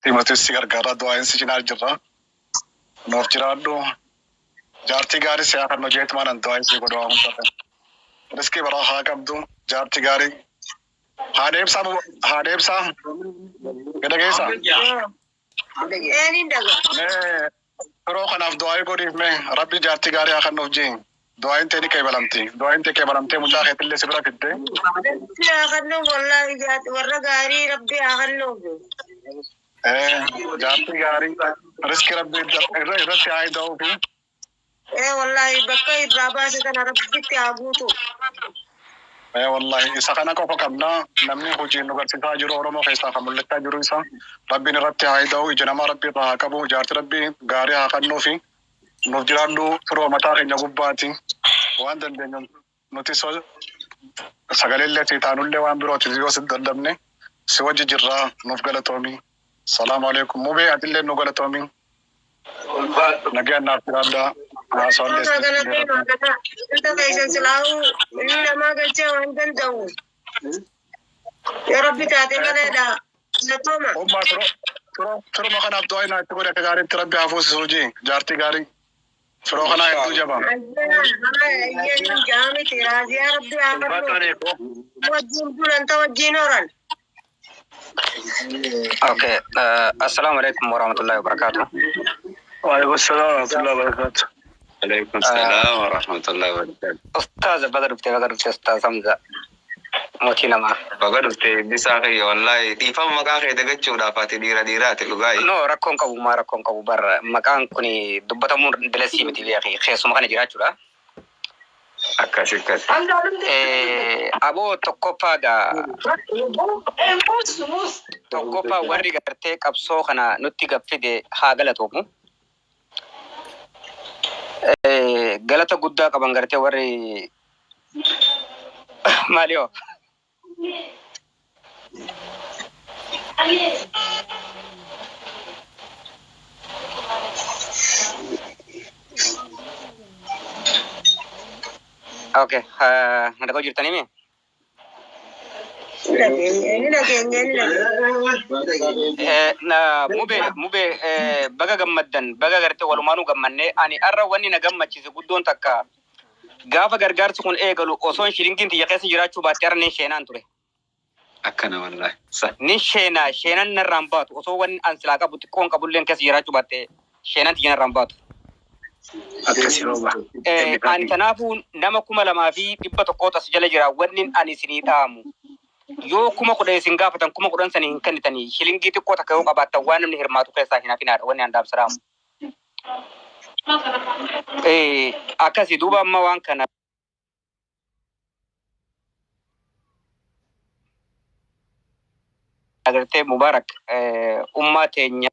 Nutis si gargaarra, du'aayin si cinaa jirra. Nuuf jiraadhu. Jaartii gaarii si haa kennu jeetumaan an du'aayin si godhu waa hunda. Riskii baraa haa qabdu. Jaartii gaarii. Haadha ibsaa, haadha ibsaa. Gada geessaa. Eenin dhaga. Mee firoo kanaaf du'aayii godhiif, mee rabbi jaartii gaarii haa kennuuf jee. Du'aayin tee ni qeebalamti. Du'aayin tee qeebalamtee mucaa keetillee si bira fidde. Rabbi haa kennuuf, wallaahi warra gaarii rabbi haa kennuuf. Jaartii gaarii riskii rabbi irratti haa ida'uu fi Ee wallaahi, bakka irraa baase kana rabbitti haa guutu. Wallahi isa kana qofa qabna. Namni hojiin nu garsiisaa jiru, Oromoo keessaa kan mul'achaa jiru isa. Rabbiin irratti haa ida'u, ija namaa rabbi irraa haa qabu, jaartii rabbi gaarii haa kennuu fi nuuf jiraadhu firoo, mataa keenya gubbaati. Waan dandeenyu nuti sagaleellee si taanullee waan birooti yoo si dadhabne si wajji jirraa, nuuf galatoomi. Salaamu alaikum. Mubee, atillee nu galatoomi. Nagaan naaf jiraadhaa. Haasawallee. Nama galatee maakata. Inta keessan silaa'uu inni namaa galchee waan danda'u. Yoo rabbi taate maleedha. Galatooma. Ummaa, firuma kanaaf du'aa naa itti godhe, akka gaariitti rabbi haa fuusisu hojii jaartii gaarii. Firoo kanaa hedduu jaba. Ayyee, jaamiti raaziyaa rabbi haa kennu. Wajjin bulan ta wajjin horan. Okay. Assalamu alaikum warahmatullahi wabarakatuh. Waalaikum salaam warahmatullahi wabarakatuh. Alaikum salam wa rahmatullahi wa barakatuh. Ustaaz, baga dhufte, baga dhufte, Ustaaz Hamza. Mootii namaa. Baga dhufte bisaa kiyya, wallahi dhiifama maqaa kee dagachuudhaaf, ati dhiira dhiiraati dhugaa'i. No, rakkoon qabu, maa rakkoon qabu bar, maqaan kun dubbatamuun dilasii miti beeki, keessuma kana jiraachuudha. Akkas akkas. Aboo, tokkoffaa gaa, tokkoffaa warri gartee qabsoo kana nutti gaffide haa galatoomu. Galata guddaa qaban gartee warri maaliyoo. Okay, na dhaga'u jirtanii mi? Ni dhageenya, ni dhageenya. Na mube mube, baga gammaddan, baga gartee walumaanuu gammannee. Ani arra wanni na gammachiise guddoon takka, gaafa gargaarsi kun eegalu osoon shilingiin tiyya keessa jiraachuu baatte arra nin sheenaan ture. Akkana wallahi. Sa. Nin sheenaa, sheenan narraan baatu, osoo wanni an silaa qabu xiqqoon qabulleen keessa jiraachuu baatte sheenan tiyya narraan baatu. Akkasi rooba. Ani kanaafuu nama 2100 as jala jira, wanni ani isinii dhaamu, yoo 10,000 isin gaafatan 10,000 sanii hin kennitanii, shilingii xiqqoo takka yoo qabaattan waan namni hirmaatu keessaa hin hafinaadha wanni an dhaamsa dhaamu. Akkasi duuba amma waan kana agartee Mubaarak, ummaa teenya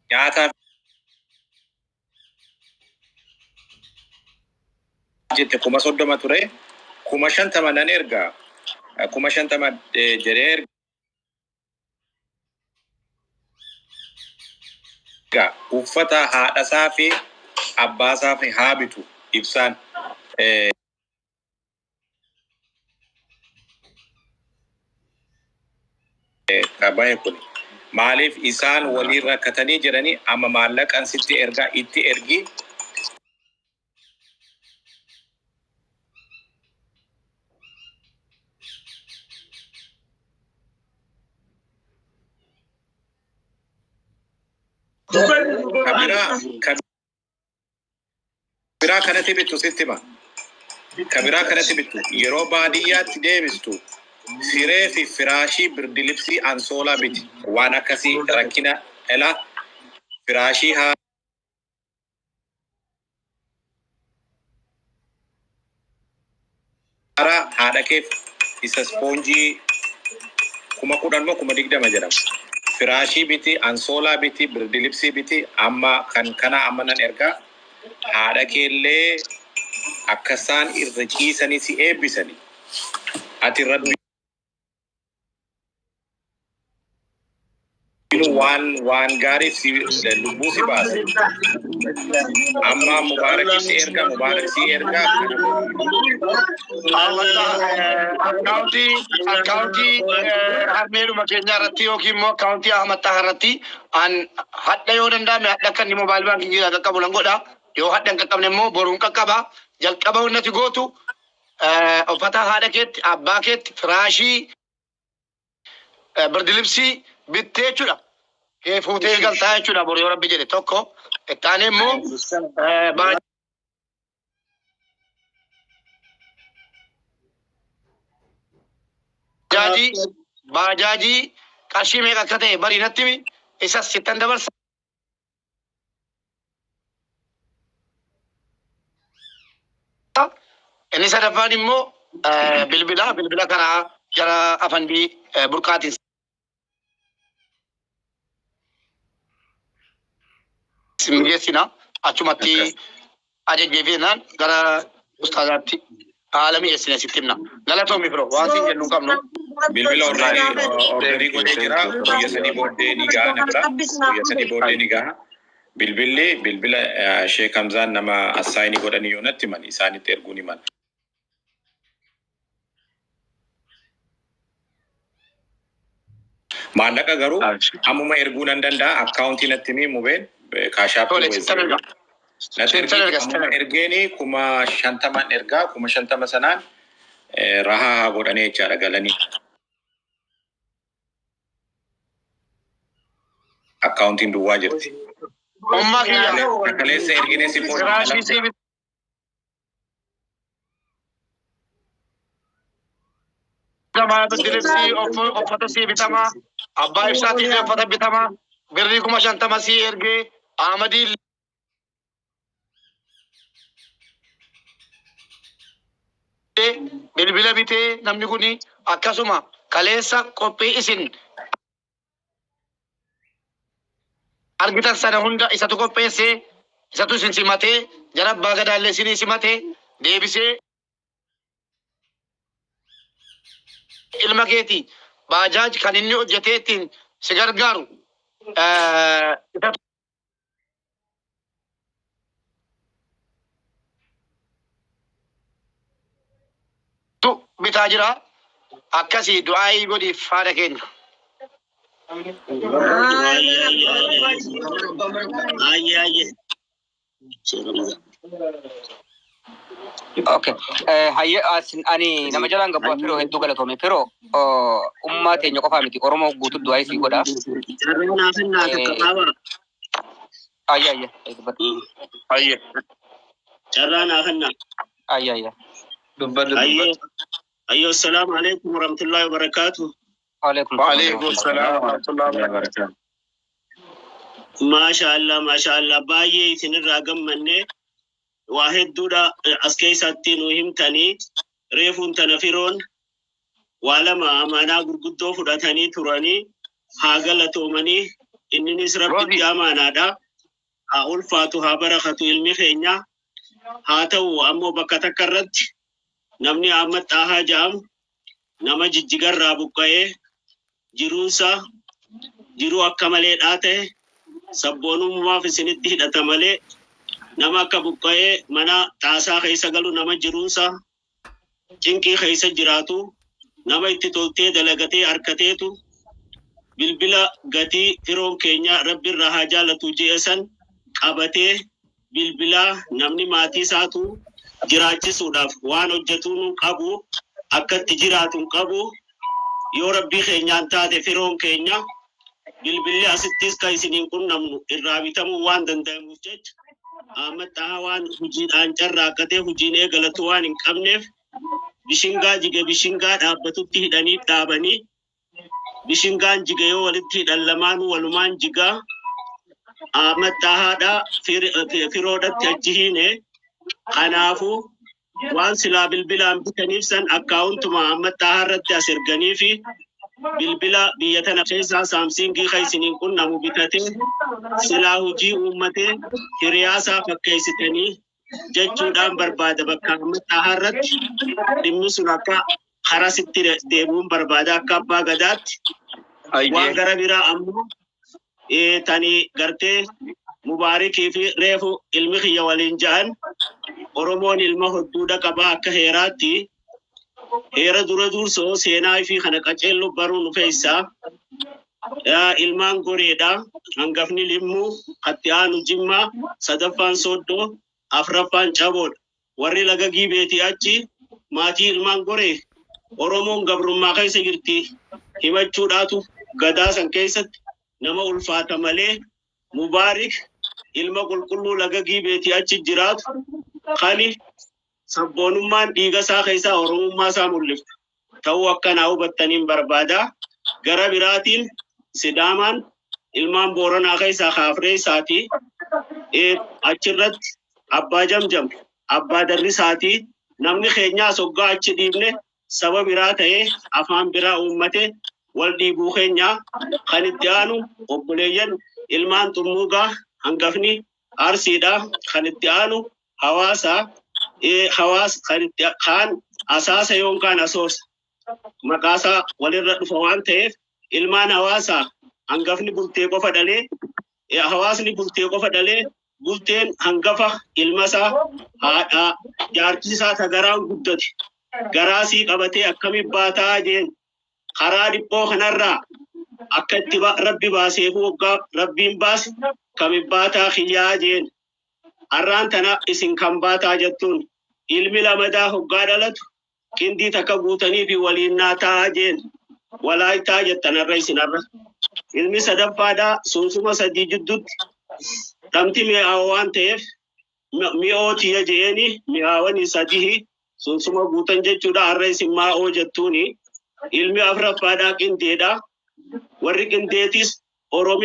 Nyaataaf jette 30,000 ture, 50,000 nan erga, 50,000 jedhee erga, uffata haadhasaa fi abbaasaa fi haa bitu ibsaan. Ka bahe kun maaliif isaan waliin rakkatanii jedhanii amma maallaqan sitti ergaa, itti ergi. Ka biraa kanatti bittu sitti hima. Ka biraa kanatti bittu yeroo baadiyyaatti deebistu siree fi firaashii birdilibsii ansoolaa biti. Waan akkasii rakkina ela firaashii haaraa haadha keef isa ispoonjii 10,000 moo 20,000 jedhama. Firaashii biti, ansoolaa biti, birdilibsii biti, amma kan kana amma nan ergaa haadha keellee akka isaan irra ciisanii si eebbisanii. Ati rabbi waan gaariif si lubbuu si baase. Amma Mubaarak si erga, Mubaarak si erga kana Akkaawuntii harmeedhuma keenya irratti yookiin immoo akkaawuntii Ahmad Taha irratti an hadha yoo danda'ame hadha akka inni mobile baankingii qaqqabu nan godha. Yoo hadha hin qaqqabne immoo boruun qaqqaba. Jalqaba wanti gootu uffata haadha keetti, abbaa keetti, firaashii, birdilibsii bittee jechuudha. Kee fuutee galtaa jechuudha boru yoo rabbi jedhe tokko. Itti aanee immoo baajaajii qarshii meeqa akka ta'e barii natti himi. Isas sittan dabarsa. Inni sadaffaan immoo bilbila karaa jara afandii burqaatiin sin geessina. Achumatti ajajjeefinaan gara ustaazaatti haala mi'eessine sitti himna. Galatoomi firoo waan siin jennu hin qabnu. Bilbila orderii godhee jira. Guyya sadii booddee ni gaha na bira. Guyya sadii booddee ni gaha. Bilbilli bilbila Sheek Hamzaan nama assaayinii godhanii yoo natti himan isaanitti erguu ni mala. Maallaqa garuu ammuma erguu nan danda'a. Akkaawuntii natti himi mubeen kaashaappii Tole sittan erga. Natti Sittan ergi erga sittan ammuma erga. ergeeni 50,000 ergaa 50,000 sanaan rahaa haa godhanii jechaadha galanii. Akkaawuntiin duwwaa jirti. Ummaa kiyya Kaleessa ergines immoo firaashii sii bitamaa, birdilibsii uffata sii bitamaa, abbaa ibsaatii illee uffata bitamaa, birrii 50,000 sii ergee Ahmadii illee bilbila bitee namni kuni akkasuma kaleessa qophii isin argitan sana hunda isatu qopheessee isatu isin simatee jara abbaa gadaallee isinii simatee deebisee ilma keeti baajaaj kan inni hojjetee ittiin si gargaaru isatu bitaa jira. Akkasii du'aayii godhiif haadha keenya. Aye aye. Okay. Hayya ani nama jalaan gabbu'aa firoo hedduu galatoome. Firoo ummaa teenya qofaa miti Oromoo guutuu du'aa isii godha. Carraa naaf hinnaa takka qaaba. Ayya ayya. Ayyee. Carraa naaf hinnaa. Ayya ayya. Dubbadhu Ayyee. dubbadhu. Ayyoo assalaamu alaikum warahmatullahi wabarakatuh. Waalaikum Waalaikum salaam warahmatullahi wabarakatuh. Maasha Allah maasha Allah baay'ee isinirraa gammanne waa hedduudha as keessatti nu himtanii reefuun tana firoon waa lama amaanaa gurguddoo fudhatanii turanii haa galatoomanii inninis rabbitti amaanaadha. Haa ulfaatu haa barakatu ilmi keenya haa ta'u ammoo bakka takka irratti namni Ahmad Xaahaa jedhamu nama jijjigarraa buqqa'ee jiruunsa jiruu akka maleedhaa ta'e sabboonummaaf isinitti hidhata malee nama akka buqqa'ee mana xaasaa keessa galu nama jiruunsa cinqii keessa jiraatu nama itti toltee dalagatee harkateetu bilbila gatii firoon keenya rabbi irraa haa jaalatu je'e san qabatee bilbilaa namni maatii isaatu jiraachisuudhaaf waan hojjetuun qabu akka itti jiraatu hin qabu yoo rabbii keenyaan taate firoon keenya bilbilli asittis kan isiniin qunnamnu irraa bitamuu waan danda'amuuf jecha Ahmad Xahaa waan hojiidhaan carraaqqatee hojiin eegalatu waan hin qabneef bishingaa jige bishingaa dhaabbatutti hidhanii dhaabanii bishingaan jige yoo walitti hidhan lamaanuu walumaan jigaa. Ahmad Xahaadha firoodhatti achi hiine. Kanaafuu waan silaa bilbilaan bitaniif san akkaawuntuma Ahmad Xahaa irratti as erganii fi bilbila biyya tana keessaa saamsiingii kan isiniin qunnamu bitatee silaa hojii uummatee hiriyaasaa fakkeessitanii jechuudhaan barbaada. Bakka Ahmad Xahaa irratti dhimmi sun akka karasitti deebi'uun barbaada akka abbaa gadaatti. Waan gara biraa ammoo tani gartee Mubaarikii fi reefu ilmi kiyya waliin ja'an Oromoon ilma hodduudha qabaa akka heeraatti. Heera dura dursoo seenaa fi kana qaceellu baruu nu feessaa. Ilmaan goreedha. Hangafni Limmuu, hatti aanu Jimmaa, sadaffaan Sooddoo, afraffaan Caboodha. Warri laga Giibeetii achi maatii ilmaan goree Oromoon gabrummaa keessa jirti himachuudhaatu gadaa san keessatti nama ulfaata malee Mubaarik ilma qulqulluu laga Giibeetii achi jiraatu kani sabboonummaan dhiiga isaa keessaa Oromummaa isaa mul'iftu. Ta'uu akkanaa hubattaniin barbaada. Gara biraatiin Sidaamaan ilmaan Booranaa keessaa kaafree isaati. Achirratti abbaa Jamjam, abbaa Darrisaati. Namni keenyaas hoggaa achi dhiibne saba biraa ta'ee afaan biraa uummate wal dhiibuu keenya. Kan itti aanu obboleeyyan ilmaan Xummuugaa hangafni Arsiidha. Kan itti aanu hawaasa hawaasa kan itti kaan asaasa yookaan asoosa maqaasaa walirra dhufa waan ta'eef ilmaan hawaasaa hangafni bultee qofa dhalee hawaasni bultee qofa dhalee bulteen hangafa ilmasaa haadhaa jaartisaa ta garaan guddate garaasii qabatee akkamiin baataa jeen karaa dhiphoo kanarraa akka itti rabbi baaseefu waggaa rabbiin baase kamiin baataa kiyyaa jeen har'aan tana isin kan baataa jettuun ilmi lamadaa hoggaa dhalatu qindii takka guutanii fi waliin naataa jeen walaayitaa jettan har'a isin har'a. Ilmi sadaffaadhaa sunsuma sadii jidduutti dhamti mi'aawa waan ta'eef mi'ootiyya jeeni mi'aawanii sadii sunsuma guutan jechuudha har'a isin maa'oo jettuuni. Ilmi afraffaadhaa qindeedha. Warri qindeetis Oromiyaa.